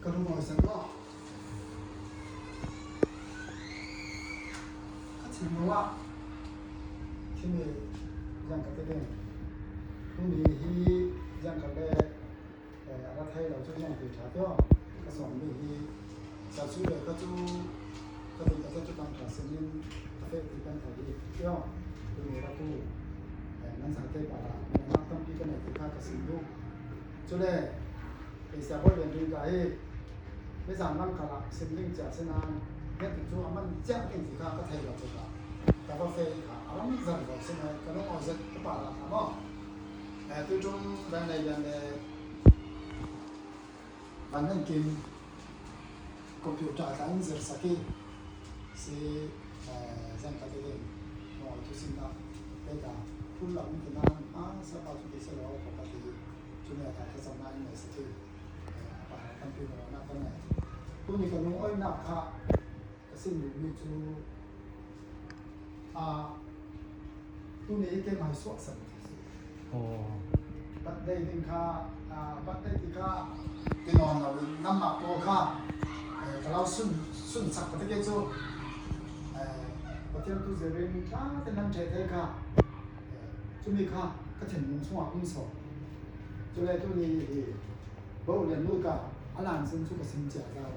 Ka lungawi zat maw? Ka thinlung ah thimi ziang ka ti ding. Tuni hi ziang ka le a ra thei lo cu ziang ti ṭha tiaw ka sawmmi hi sasu le ka cu ka ti ka cu kan ṭha sinin a feh ti kan thei hi tiaw tuni ra tu nan zate para nak tampi ka nei ti kha ka sim duh. Cule Kei siangbawi lian ka hi nizan lamkal ah sim ding cia si nain hmet cu a man ciah ding ti kha ka thei lo tikah ka va fe i kha a ram zan ko si mai ka lung awi zet ka pa la kha maw. Tuṭum Vanlei Lian le Van Hlen Kim computer tla in zir sak i si zan ka te ding maw tu sin ah peka phul lam ti nain a sapa cu ti se lo ko ka ti. Cuni a thlacamnak in a si thil a pa tampi na ka ngei. Tuni ka lungawinak kha ka sin duhmi cu tuni hi keimah hi suahsam ti si. Birthday ding kha birthday ti kha tinawn lo in nangmah pawl kha ka lo sun sun sak ka ti cu Pathian tu zerin tha ten nan ṭhe te kha Cumi kha ka thinlung chungah um sawh. Cule tuni hi bo le nu ka a lan sin cu ka sim cia zau.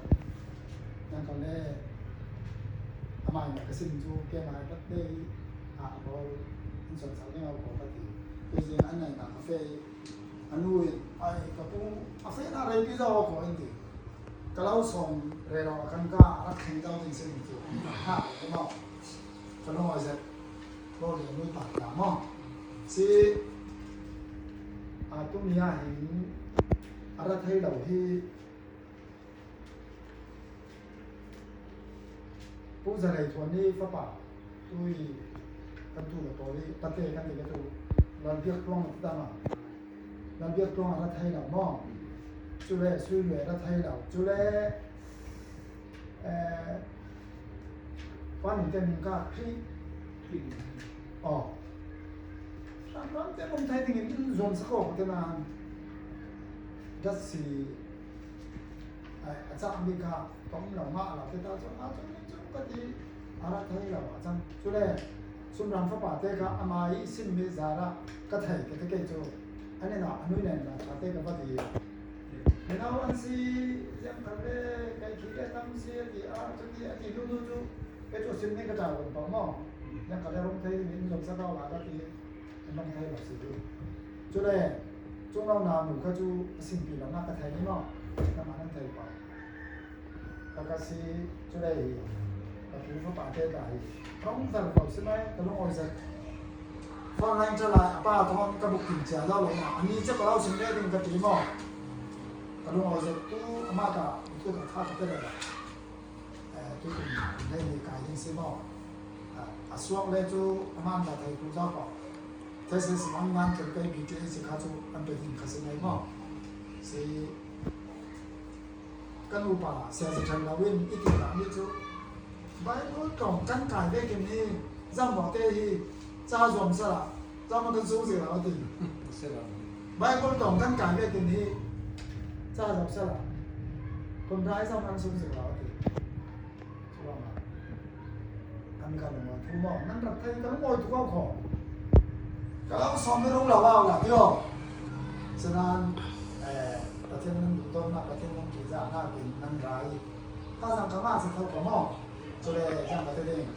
Nang ka le amai na ka sim cu kemai birthday ah a bol in son sak ding ko ka ti. Tuzing an nei na ka fe i a nu in ai ka pu a fe na rei pi zau ko in ti. Ka lo som re lo kan ka rak thleng zau ding sin cu. Ha ka mo. Ka lo zet. Rawl le mui pa hna maw? Si tuni ah hin a ra thei lo hi Pu Za Hlei Thuan i fapa tu i kan tu le pawl i pate kan ti ka tu Lal Biak Tluang ti tama Lal Biak Tluang a ra thei lo maw? Cule Sui Lue ra thei lo. Cule Pan te min ka Khrih Aw. Hramhram te um thai ding in zuam sa ko te nain dat si a cah mi kha tom lo nga lo te ta cu a cu ni cu ka ti a ra thei lo a cang cule sumram fapa te kha ama i sim mi zara ka thei ka te ke cu ani na anui nen na tha te ka va ti mino an si ziang kal le kai khi le tam si a ti a cu ti a ti nu nu cu ke cu sim ni ka ṭa wan pa maw yang kal le rum thei min zom sa ka la ka ti an ram thei lo si cu cu le cung lo na nu kha cu a sim pi lo na ka thei ni maw ka ma nan thei pa ka ka si cu le ka pu fa pa te ka hi rong zar ko si mai ka lung oi zat Phone line cu lai a pa thawng ka buk tim cia lo lo ma ani cu ka lo sim ve ding ka ti maw ka lung oi zat tu ama ka tu ka tha ka pe le tu kum kum ni kai ding si maw a suak le cu aman ta thei tu zau ko these si man man tlun kai BTA si kha cu an pe ding kha si mai maw si kan upa sia si ṭhan lo in i ti mi cu Bible tong kan kai ve kin hi zangmawh te hi ca zuam sala zangmawh kan sung si lo ti Bible tong kan kai ve kin hi ca zuam sala kun rai zong an sung si lo ti cuangah kan ka lung thu mo nan rak thei ka lung oi tu ko kho ka lo som mi rung lo au la tio sanan Pathian nan duh dawtnak Pathian nan ṭihzahnak in nan ra i thazaang ka ngah si tho ko maw? Cule zang ka te ding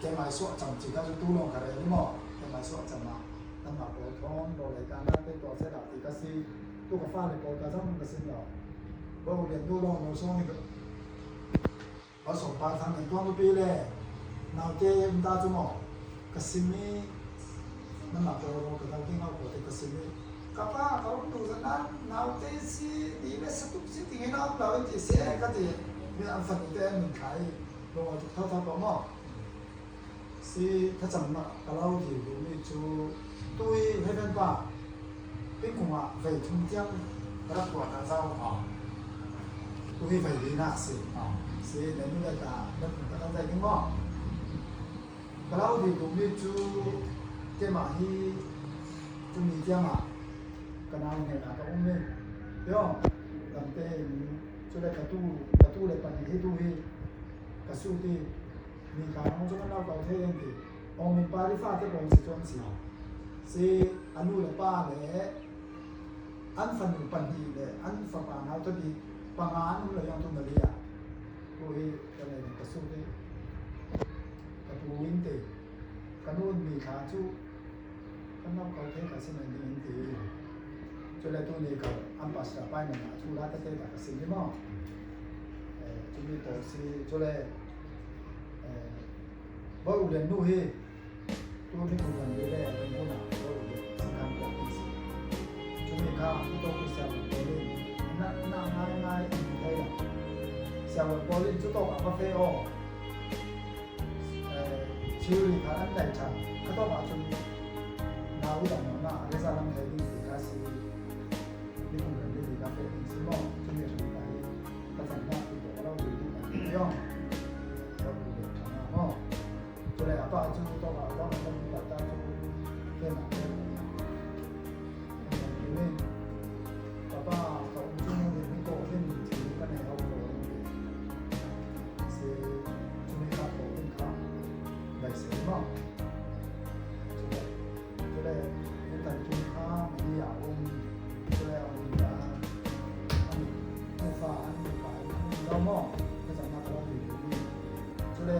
keimah suah cam ci kha cu tu lawng ka rel i maw keimah suah cam ah nanmah pawl thawng rawlei ka na te tuah seh dah ti ka si tu ka fale pawl ka zang ka sim lo bo lian tu lawng lo song ni ba som pa thang in tuang nupi le naute um ta cu maw ka sim i nanmah pawl ro ka dal ding au ko te ka sim i ka pa ka um tu zan nan naute si ti le satuk si ti ngai na um lo ti se ka ti mi an fanu te an min thai lung tuk tho tho ko maw si thlacam nak ka lo di lu mi cu tui heaven pa pingkung ah vei thum tiang rak tuah ta zau tui vei li nak si si le nu le ta nan ta kan zai ding maw Ka lau ve duhmi cu keimah hi tuni tiangah ka nau hnenah ka um i tio dam tein Cule ka tu ka tu le pahnih hi tu hi ka sut i mi ka nong cu kan lo ko thei an ti. Ong min pa ri fate pawl si cu an si. Si a nu le pa le an fanu pahnih le an fapa nau tadi panga an um lo yang tu mali ah tu hi kan ei ka sut i ka pu in ti ka nu mi thla cu kan lo ko thei ka si men ding in ti. Cule tu ni ka an pastor pai nan ah cu la tete ka ka sim i maw. Cumi pawl si cule Bawi U Lian nu hi tu ni kum kan le kan hmun ah Bawi U Lian sakhan piak ti si. Cumi kha ito ku sianginn pawl in na na ngai ngai an thei la. Sianginn pawl in cu tawk ah va fe aw. Thilri kha an tlaih ṭhan. Kha tawk ahcun nau dang na reza lam thei ding ti kha si. Ni kum kan ti ka fe ding si maw. Cumi hram ka hi ka chan na ti to lo ti ding an ti yong. Ka bu le ṭha na maw. Cule a pa cu tawk ah bang kan pa ta cu ke na ke. Papa ka um cu nu mi ko hin thil ka nei ho ko an ti. Si cumi kha ko hin kha bai se ma. Cule cule tan kim kha mi a um cule um da an nufa an nupa an lo mo ka zang na ka lo ti mi cule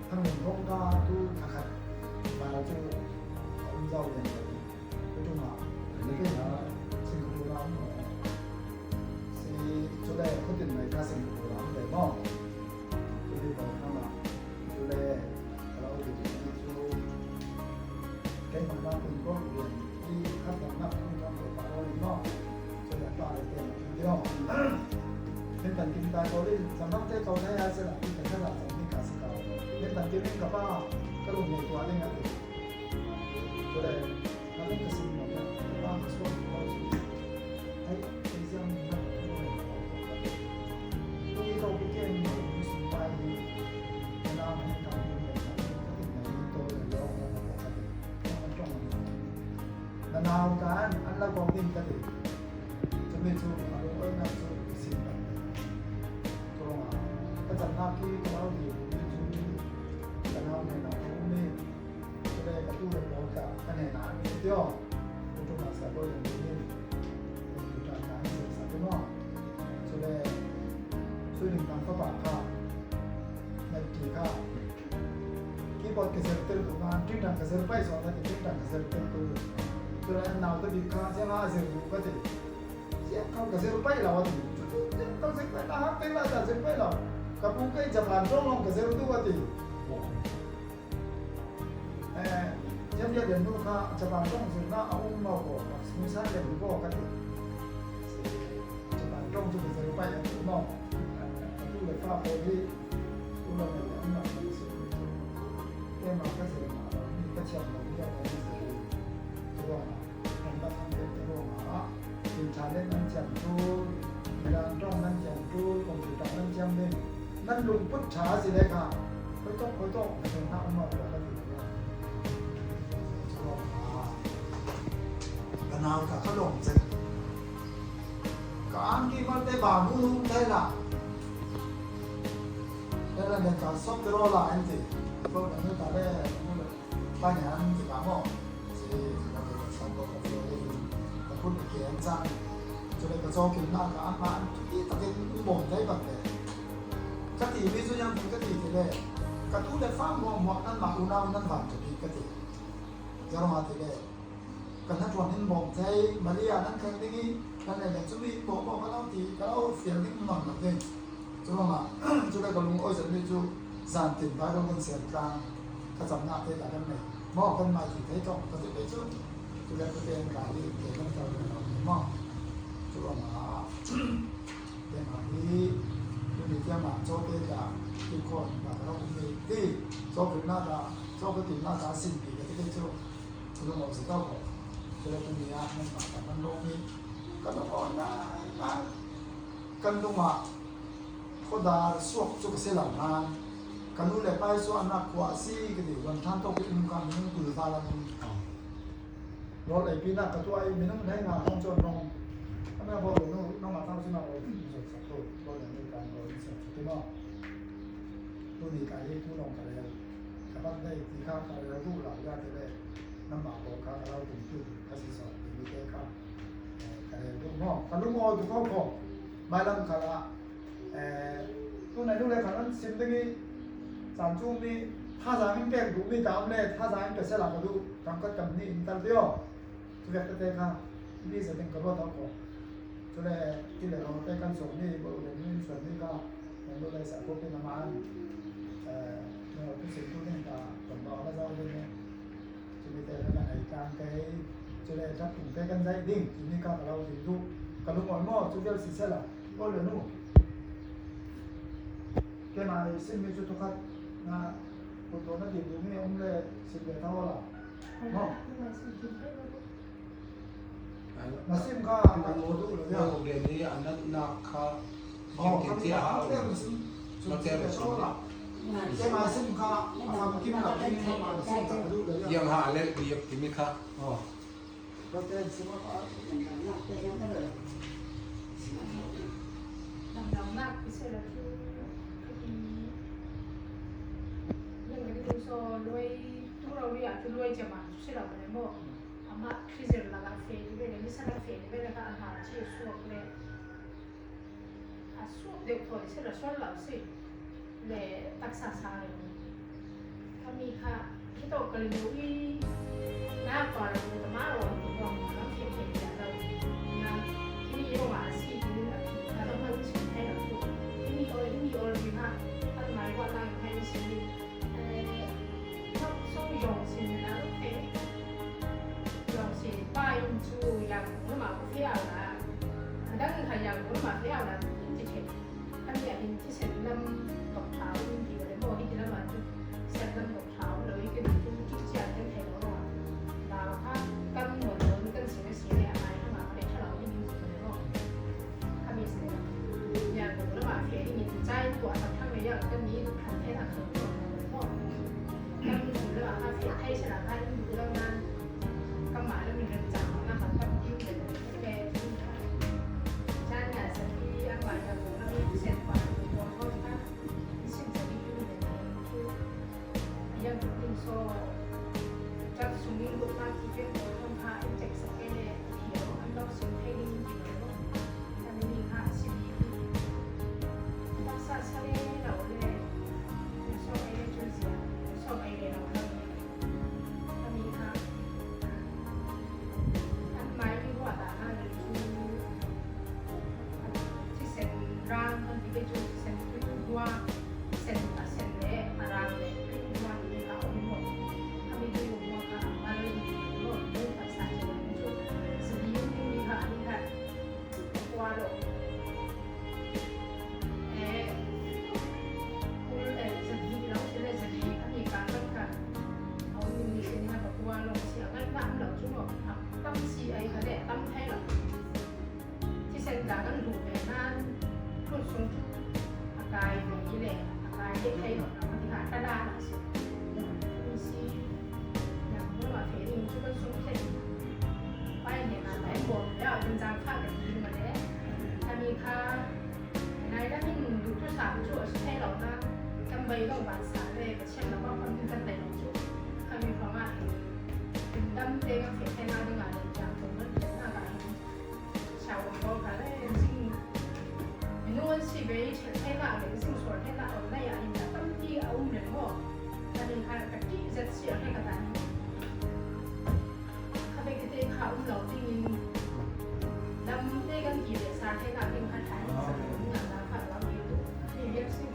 thang in rong ka tu thakhat ba cu um zau len Na nau kaan an la ko ding ka ti. Cumi cu a lung cu sin kan ti. Curangah ka cannak hi ka lau di cu ka nau ne na um i Cule ka tu le pawl tah ka nen ah an tio. Tuṭum ah sa bawi an in computer ta an ser sa te maw. Cule suiling tang fapa kha nat ti kha keyboard ka zer tel tu na ting tang ka zer pai so na ti ting tang ka zer tel tu. Cule an nau te bik kha siang ah zer du ka ti. Siang kau ka zer pai lo ati. Cu ka zer pai la hak te la ta zer pai lo. Ka pu kai Japan tong long ka zer tu ati. Ziamriat lian nu kha Japan ṭawng zirnak a um lo kaw hmuisan le bu kaw ka ti. Japan ṭawng cu ka zer paih an ti maw? Atu le fa pawl hi u le le an mah kan si. Keimah ka zer ma lo mi ka thiam lo mi a kan zer i ruangah kan bat an pek te ruangah internet nan thiam ṭul, Mirang ṭawng nan thiam ṭul, computer nan thiam ding, nan lungput ṭha a si le kha Khoi tawk khoi tawk na hna um lo ka ti Ka nau ta ka lawm cek. Ka angki malte ba nu nung thai la. Lala ne ka sop te ro la an ti. Ko na nu ta le nu le pa ne an ti ka mo. Si ka te ka san ko ka fo le ka phun ke an chang. Chule ka chaw kin na ka an ma an ti takin u bom thai bak te. Ka timi cu yang ka ti ti le ka tu le fa muah nan mah unau nan van ṭha bik ka ti. Zarong ti le kan hna in bawm thei Maria nan thleng ding i kan le le cumi bawm bawm ka lo ti ka lo fial ding non lo ding. Cu ruangah cu le ka lung oi mi cu zan tin Bible kan ser tlang ka camnak te ta kan nei. Maw kan mai ti thei tong ka ti pe cu cu le ka ten ka hi ke kan kal kan lo maw. Cu ruangah Keimah hi tuni tiang ah cawte tla tikhawn ka rak um i ti cawkrimnak ah cawkatimnak ah sinpi ka ti cu lung awk si ko ko. Cule tuni ah nanmah ka kan lawm i kan aw ngai ngai. Kan lung ah khuadar suak cu ka si lo nain ka nu le pa i suahnak khua a si ka ti. Wan ṭhan tuk i um ka minung 20 val an um. Rawl ei pinah ka tuah i minung hlei nga hrawng cu an rong. Amah bawi nu nangmah thang sinah rawl zot sak tu bawi. maw? Tuni ka hi tu lawng ka rel. Ka bat dei ti kha ka rel duh lo ya ti le nanmah pawl kha ka lo tum tu ka si sawh timi te kha ka rel duh maw? Ka lungawi tu kho kho. Mailam khal ah tunai nu le kha nan sim ding i caan chung nih thazaang in pek duhmi ka um le thazaang in pe sela ka duh kam khat kam hnih in tal tio cu vek tete kha mi zatin ka ruat ko cu le ti le ro te kan sawm mi bo le nu in suan mi ka nan lo lai sa ko pin ama an no tu sim tu ding ka ton ba la zau ding cu mi te kan ai tlang te cu le tlap tung te kan zai ding ti mi ka ka lo ding du ka lung ol mo cu vel si sela ol le nu ke ma sim mi chu thokhat na kut na din du mi um le sim le thaw la mo na sim kha ka lo du lo ya le ni anat nak kha oh ti a ke ma sim kha afam kim la kim ma sim ka du lo ya yang ha le biak timi kha oh ko te sim ka Damdamnak pisela cu khi yang kan tu so luai tu ro ri ah cu luai cema cu si lo le mo amah thizir lakah fe ti ve le nisana fe ti ve le kha a hnar chi suak le a suak deuh thawi si la sual lo si le taksa sa le khami kha hi to kal lu i na pa lu tama ro ti hong lam the the ya lo na khi mi ro a si ti a phi kha lo man chin thai lo tu hi mi ol hi mi ol ri ha an mai wa lang thai si eh nok song yong sin na lo the yong sin pa in chu yang lo ma ko thia la dang kha yang lo ma thia la in ti the kan ya in ti sen lam tok thau in ti le mo hi ti lam chu sen lam tok thau lo i kan chu chi chia kan thai lo ro la kha kan mon mon kan sin si le ai ha ma le thalo ni ni le mo kha mi se ya ko lo ma phe ni chai tu a thang le ya kan ni kan thai na kho mo kan lu la kha phe thai sa la kha ni lu nan kan mah le min ram cang na kha kan tiu le le chan ya sa pi an ma ya ko mi sen pa ko ko kha sin sa pi tu le chu yang tin so chat sungin lu ma ki pe ko thong kha in check sa ke le thiao an dok sin thai ding ti lo kan ni kha si bi tak sa sa le lo le so ai le chu zia so ai le lo lo mi kha an mai mi wa da ha le chu chi sen rang kan ti ke chu sen tu hua sen a sen le a rang le tu hua ni ka om mo kami tu hua ka ma le ni lo lu pa sa chu chu si bi ni mi kha ni kha kwa lo eh kul eh sa bi lo se le sa bi kami ka kan ka au ni ni se ni ha pa kwa lo si a ngan na am lo chu mo tam si ai kha le tam thai lo ที่เซนกากันดูไปนั่นคุณสงจุอากายแบบนี้แหละอากายเท่ๆหน่อยนะที่หากระดานอ่ะสิมีซีอย่างเมื่อวานเทนี่ชุดกันซุ้มเสร็จไปเนี่ยนะแต่บวกแล้วจริงจังค่ากันยิงมาแล้วถ้ามีค่าในด้านนี้ดูทุกสามชั่วใช่หรอกนะจำใบต้องหวานสาเลยเช่นแล้วก็ความจริงกันแต่หลงจุถ้ามีความว่าถึงดำเต็งเสียแค่หน้าตั้งหลายอย่างผมมันหน้าหลายชาวเขาค่ะเลยจริง minuan si ve chel thai la le sing suar thai la on lai a in tam ti a um le mo ta ni kha ka ti zet si a ka ta ni kha ve ke te kha um lo ting in dam te kan ki le sa thai la ting kha thai sa ni na la kha la mi tu ni viet si.